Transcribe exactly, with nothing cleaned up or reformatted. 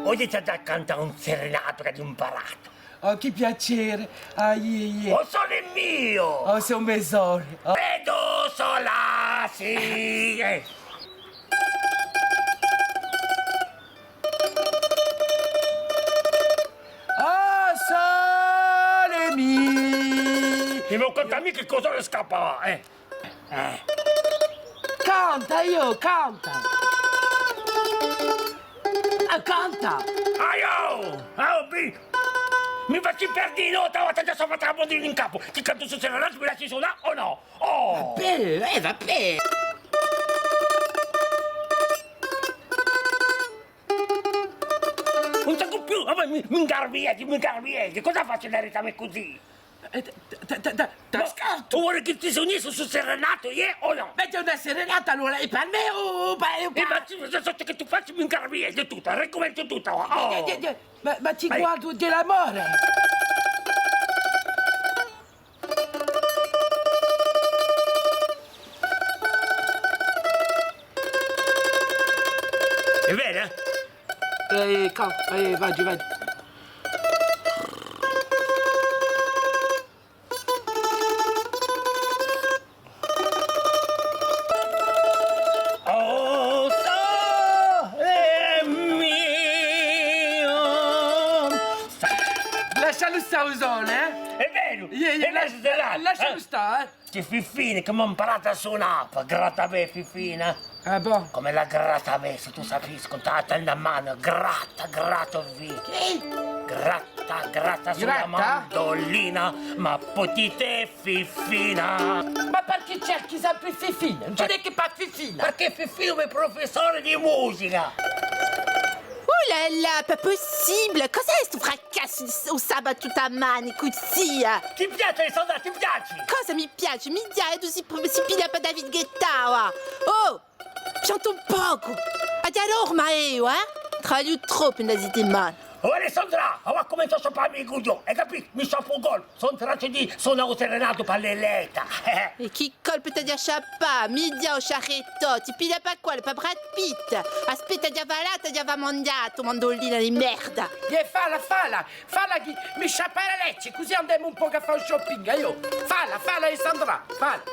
Oghje t'aghju da cantà un serenatu ch'aghju imparatu. Oh, chì piacè! Ah, iè, iè. O sole mio! O sole mio! Oh. È do sol la si, eh. O sole mio! È ma cantami chì cosa l'hè scappatu, eh? Eh. Canta, aiò, canta! Ah, canta! Aiò! Ah, oh, mi, mi faci perdè a nota, ma t'aghju da fà trabudà in capu! Ti cantu stu serenatu, mi lasci sunà o nò? Oh! Vabbè, eh, vabbè! Ùn saccu più, ma mi, mi ingarbighju, mi ingarbighju, cosa facciu da ritami cusì? Eh, da, da, da, da, da, ma scartu! Vulia chì ti sunissi stu serenatu, iè o nò? Ma hè una serenata allora, hè per mè o, o per, o per... Eh, ma ti, sò, sò chì tù faci, mi ingarbighju tuttu, ricumenciu tuttu, oh! Eh, eh, eh, eh, ma, ma ti guardu di l'amore! Hè vera? Eh, ca-, eh, vaghju, vaghju. O sole mio. Lascialu stà u sole, eh? Hè veru, iè, iè, hè lascia-, lascialu stà, eh? Chì Fiffina chì m'hà imparatu à sunà, gratta bè Fiffina. Ah, bon? Cum'ella gratta bè, s'è tù sapissi, cù a tenda in manu, gratta, gratta, Fiffina. Chì? Gratta, gratta, sò una mandolina, ma putite Fiffina. Ma perchè cerchi sempre Fiffina? Ùn ci hè chè Fiffina. Perchè Fiffina hè u me prufissore di musica. Uh là là, pas possible! Cos'hè stu fracassu di s-, u sabatu tutti à mani, cusì, eh? Ti piaci, Alessandra, ti piaci? Cosa mi piaci? Mi piaci, si, si piglia per David Guetta, va! Oh! Pianta un pocu! Aghju a norma eiu, eh? Travagliu troppu in a settimana. Oh, Alessandra, avà cumencia à sciappà mi i cuglioni, hai capitu? Mi sciappu u colpu, sò in traccia di sunà u serenatu per Leletta. È chì colpu t'aghju da sciappà? Mi diu, sciarrettu, ti piglia per quale? Per Brad Pitt? Aspetta, aghju da fà, aghju da fà manghjà a to mandolina di merda! Iè, falla, falla, falla chì mi sciappa a leccia, cusì andemu un pocu à fà u shopping, aiò. Falla, falla, Alessandra, falla.